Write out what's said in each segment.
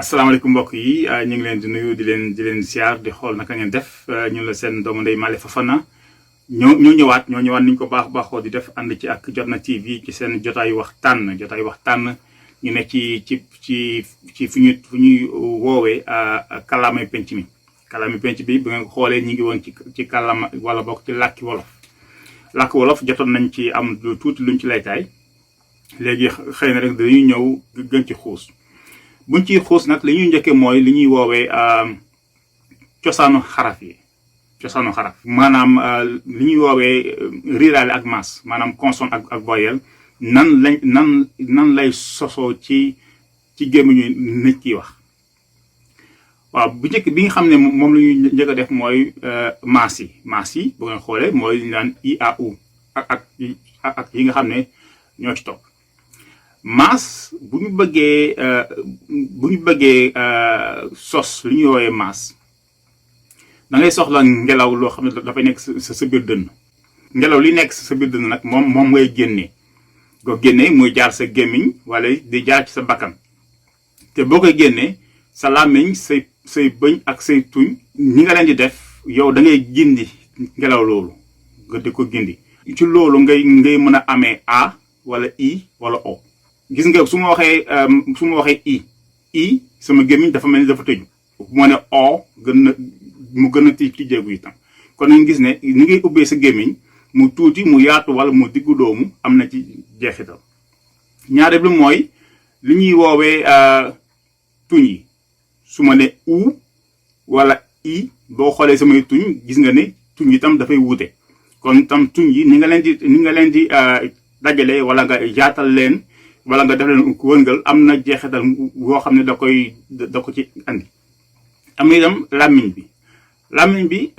asalaamaaleykum mbokk yi ñu ngi leen di nuyu di leen siyaar di xool naka ngeen def ñun la seen doomu ndey Malick Fofana ñoo ñëwaat ni ñu ko baaxoo di def ànd ci ak Jotna TV ci seen jotaayu waxtaan ñu ne ci fu ñuy woowee kàllaamay penc mi. kàllaamay penc bi bu ngeen ko xoolee ñu ngi woon ci kàllaama wala bokk ci làkki wolof jotoon nañ ci am lu tuuti luñ ci laytaay léegi xëy na rek dañuy ñëw gën ci xuus. buñ ciy xuus nag li ñuy njëkkee mooy li ñuy woowee cosaanu xaraf yi maanaam li ñuy woowee riiraale ak maas maanaam consonne ak voyelle nan lay sosoo ci gémmiñu nit kiy wax. waaw bu njëkk bi nga xam ne moom la ñuy njëkk a def mooy maas yi bu ngeen xoolee mooy li ñu naan i a u ak yi nga xam ne ñoo ci topp. maas bu ñu bëggee sos li ñuy woowee maas da ngay soxla ngelaw loo xam ne dafay nekk sa biir dënn. ngelaw li nekk sa biir dënn nag moom ngay génnee ko génnee muy jaar sa gémmiñ wala di jaar ci sa bakkan te boo koy génnee sa làmmiñ say bëñ ak say tuñ ñi nga leen di def yow da ngay gindi ngelaw loolu nga di ko gindi ci loolu ngay mën a amee a wala i wala o. gis nga su ma waxee i sama gémmiñ dafa mel ni dafa tëju bu ma ne o mu gën a tijjeegu itam kon nañ gis ne ni ngay ubbee sa gémmiñ mu tuuti mu yaatu wala mu diggu doomu am na ci jeexital. ñaareel bi mooy li ñuy woowee tuñ yi su ma ne u wala i boo xoolee samay tuñ gis nga ne tuñ yi tam dafay wuute kon tam tuñ yi ni nga leen di dajale wala nga yaatal leen wala nga def leen wëngal am na jeexital woo xam ne da ko ci andi. am na itam làmmiñ bi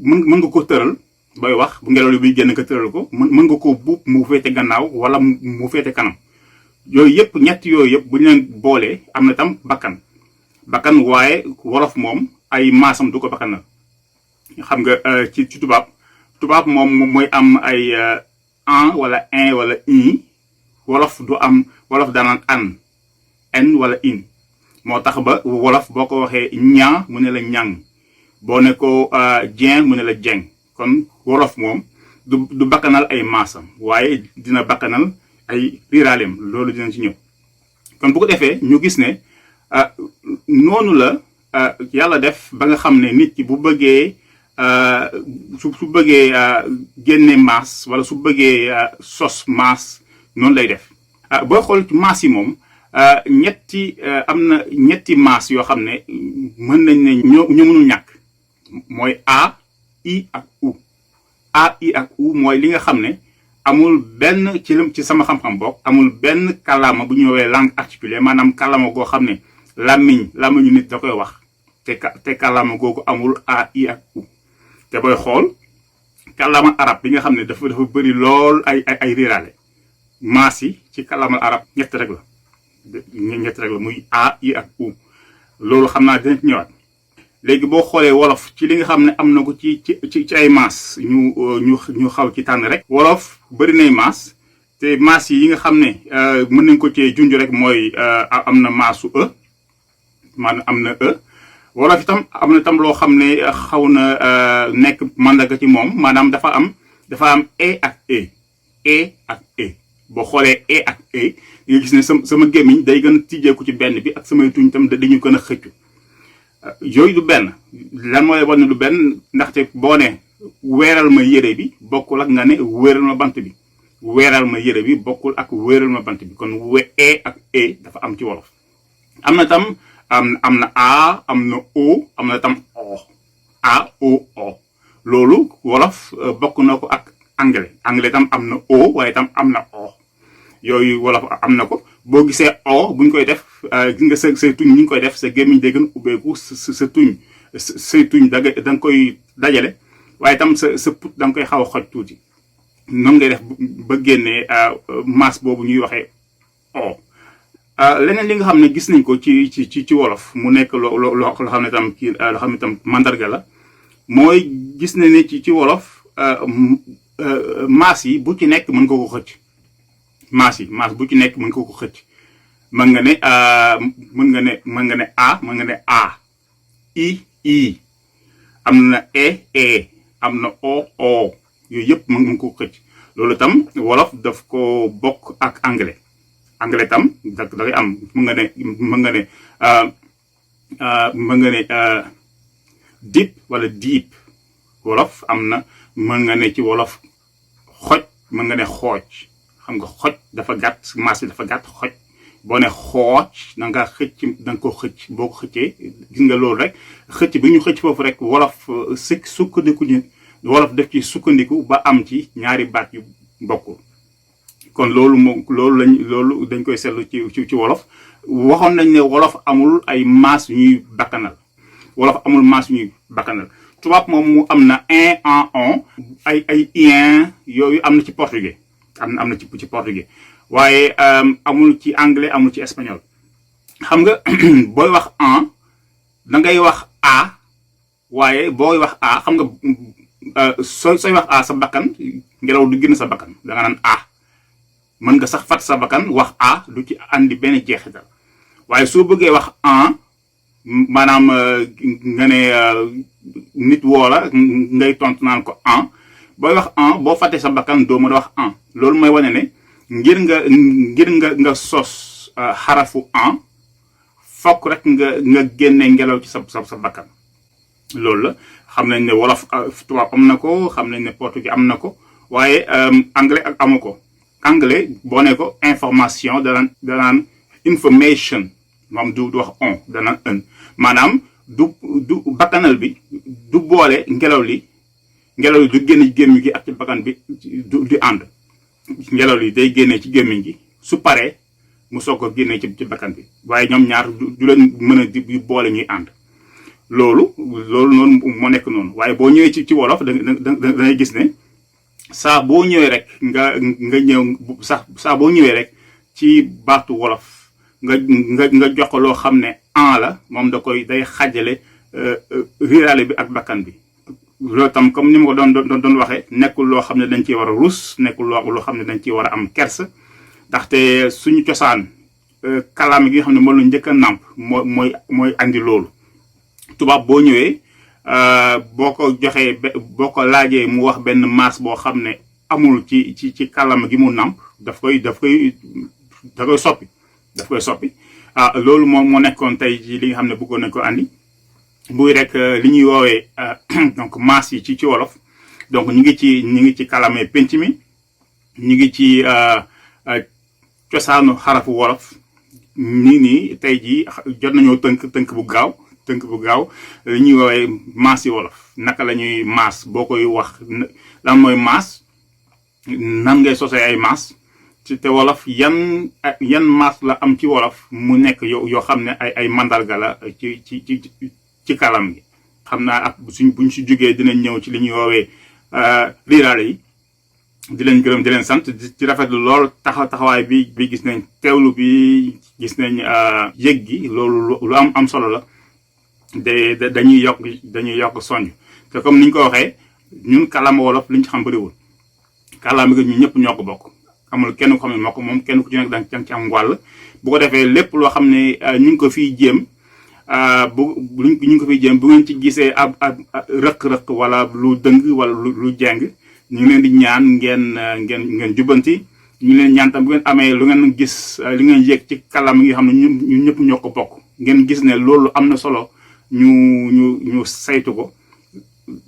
mën nga ko tëral booy wax bu ngelaw li buy génn nga tëral ko mën nga koo buub mu féete gannaaw wala mu féete kanam ñett yooyu yëpp bu ñu leen boolee am na tam bakkan waaye wolof moom ay maasam du ko bakkanal. xam nga ci tubaab moom mooy am ay an wala in wala i. wolof danaan an wala in moo tax ba wolof boo ko waxee ñaa mu ne la ñang boo ne ko jeen mu ne la jeng kon wolof moom du bakkanal ay maasam waaye dina bakkanal ay riiraaleem loolu dina ci ñëw. kon bu ko defee ñu gis ne noonu la yàlla def ba nga xam ne nit ki bu bëggee su bëggee génne maas wala su bëggee sos maas noonu lay def. booy xool ci maas yi moom am na ñetti maas yoo xam ne mën nañ ne ñoo mënul ñàkk mooy a i ak u. a i ak u mooy li nga xam ne amul benn ci sama xam-xam bokk amul benn kàllaama bu ñu woowee langue articulée maanaam kàllaama goo xam ne làmmiñu nit da koy wax te kàllaama googu amul a i ak u. te booy xool kàllaama arab bi nga xam ne dafa bëri lool ay riiraale maas yi ci kàllaamal arab ñett rek la muy a i ak u. loolu xam naa dina ci ñëwaat. léegi boo xoolee wolof ci li nga xam ne am na ko ci ay maas ñu xaw ci tànn rek. wolof bëri nay maas te maas yi nga xam ne mën nañ ko cee junj rek mooy am na maasu maanaam am na wolof itam am na tam loo xam ne xaw na nekk mandarga ci moom maanaam dafa am e ak e. boo xoolee ak nga gis ne sama gémmiñ day gën a tijjeeku ci benn bi ak samay tuñ tam dañu gën a xëccu. yooyu du benn lan mooy wan ne du benn ndaxte boo ne weeral ma yére bi bokkul ak nga ne wéeral ma bant bi. weeral ma yére bi bokkul ak wéeral ma bant bi kon ak dafa am ci wolof. am na tam am na a am na o am na tam o a o o loolu wolof bokk na ko ak anglais tam am na o waaye tam am na o. yooyu wolof am na ko boo gisee o buñ koy def gis nga say tuñ ñu ngi koy def sa gémmiñ day gën ubbeeku say tuñ da nga koy dajale waaye tam sa put da nga koy xaw a xoj tuuti noonu ngay def ba génnee maas boobu ñuy waxee o. leneen li nga xam ne gis nañ ko ci wolof mu nekk loo xam ne tam loo xam ne tam mandarga la mooy gis nañ ne ci wolof maas yi bu ci nekk mën nga ko xëcc. maas bu ci nekk mën nga ko xëcc mën nga ne mën nga ne mën nga ne a mën nga ne a i am na e am na o yooyu yëpp mën nga ko xëcc. loolu tam wolof daf ko bokk ak anglais tam da ngay am mën nga ne mën nga ne dip wala diip. wolof am na mën nga ne ci wolof xoj mën nga ne xooj. xam nga xoj dafa gàtt maas bi dafa gàtt xoj boo ne xooj da nga xëcc da nga ko xëcc boo ko xëccee gis nga loolu rek xëcc bi ñu xëcc foofu rek wolof sukkandiku ñu wolof def ci sukkandiku ba am ci ñaari baat yu bokkul. kon loolu dañ koy seetlu ci wolof. waxoon nañ ne wolof amul ay maas yu ñuy bakkanal wolof amul maas yu ñuy bakkanal. tubaab moom mu am na un en on ay ien yooyu am na ci portugais am na ci portugais waaye amul ci anglais amul ci espagnol. xam nga booy wax en da ngay wax a waaye booy wax a xam nga sooy wax a sa bakkan ngelaw du génn sa bakkan da nga naan a mën nga sax fat sa bakkan wax a du ci andi benn jeexital. waaye soo bëggee wax en maanaam nga ne nit woola ngay tontu naan ko en booy wax en boo fàttee sa bakkan doo mën a wax en. loolu mooy wane ne ngir nga sos xarafu en fokk rek nga génne ngelaw ci sa bakkan. loolu la xam nañ ne wolof tubaab am na ko xam nañ ne portugais am na ko waaye anglais ak amu ko. anglais boo ne ko information danaan information moom du wax on danaan un maanaam du bakkanal bi du boole ngelaw li du génne ci gémmiñ gi ak ci bakkan bi du ànd. ngelaw li day génnee ci gémmiñ gi su paree mu soog ko génnee ci bakkan bi waaye ñoom ñaar du leen mën a di boole ñuy ànd. loolu noonu moo nekk noonu waaye boo ñëwee ci wolof da ngay gis ne saa boo ñëwee rek nga ñëw saa boo ñëwee rek ci baatu wolof nga jox ko loo xam ne en la moom day xajale riiraale bi ak bakkan bi. loolu tam comme ni ma ko doon waxee nekkul loo xam ne dañ ciy war a rus nekkul loo xam ne dañ ciy war a am kersa ndaxte suñu cosaan kàllaama gi nga xam ne moom la njëkk a nàmp mooy andi loolu. tubaab boo ñëwee boo ko laajee mu wax benn maas boo xam ne amul ci kàllaama gi mu nàmp daf koy soppi loolu moo nekkoon tey ji li nga xam ne bëggoon nañ ko andi. muy rek li ñuy woowee donc maas yi ci wolof donc ñu ngi ci kàllaama penc mi ñu ngi ci cosaanu xarafu wolof nii tey jii jot nañoo tënk bu gaaw li ñuy woowee maas yi wolof naka la ñuy maas boo koy wax lan mooy maas nan ngay sosee ay maas te wolof yan maas la am ci wolof mu nekk yoo xam ne ay mandarga la ci kàllaama gi. xam naa ak buñ si jógee dinañ ñëw ci li ñuy woowee riiraale yi di leen gërëm di leen sant di rafetlu lool taxawaay bi gis nañ teewlu bi gis nañ yëg gi loolu lu am solo la dañuy yokk sonj te comme niñ ko waxee ñun kàllaama wolof liñ ci xam bëriwul. kàllaama gi ñun ñëpp ñoo ko bokk amul kenn ko xam ne moo ko moom kenn ku ci nekk danga ci am wàll bu ko defee lépp loo xam ne ñu ngi ko fiy jéem ñu ngi ko fiy jéem bu ngeen ci gisee ab rëq-rëq wala lu dëng wala lu jeng ñu ngi leen di ñaan ngeen jubbanti ñu leen ñaan tam bu ngeen amee lu ngeen gis li ngeen yëg ci kàllaama gi xam ne ñun ñëpp ñoo ko bokk ngeen gis ne loolu am na solo ñu saytu ko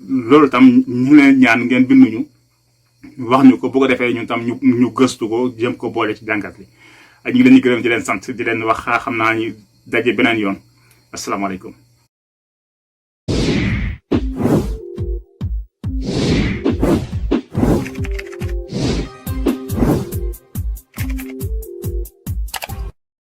loolu tam ñu leen ñaan ngeen binduñu wax ñu ko bu ko defee ñun tam ñu gëstu ko jëm ko boole ci jàngat li ñu ngi leen di gërëm di leen sant di leen wax xam naa ñu daje beneen yoon asalaamaaleykum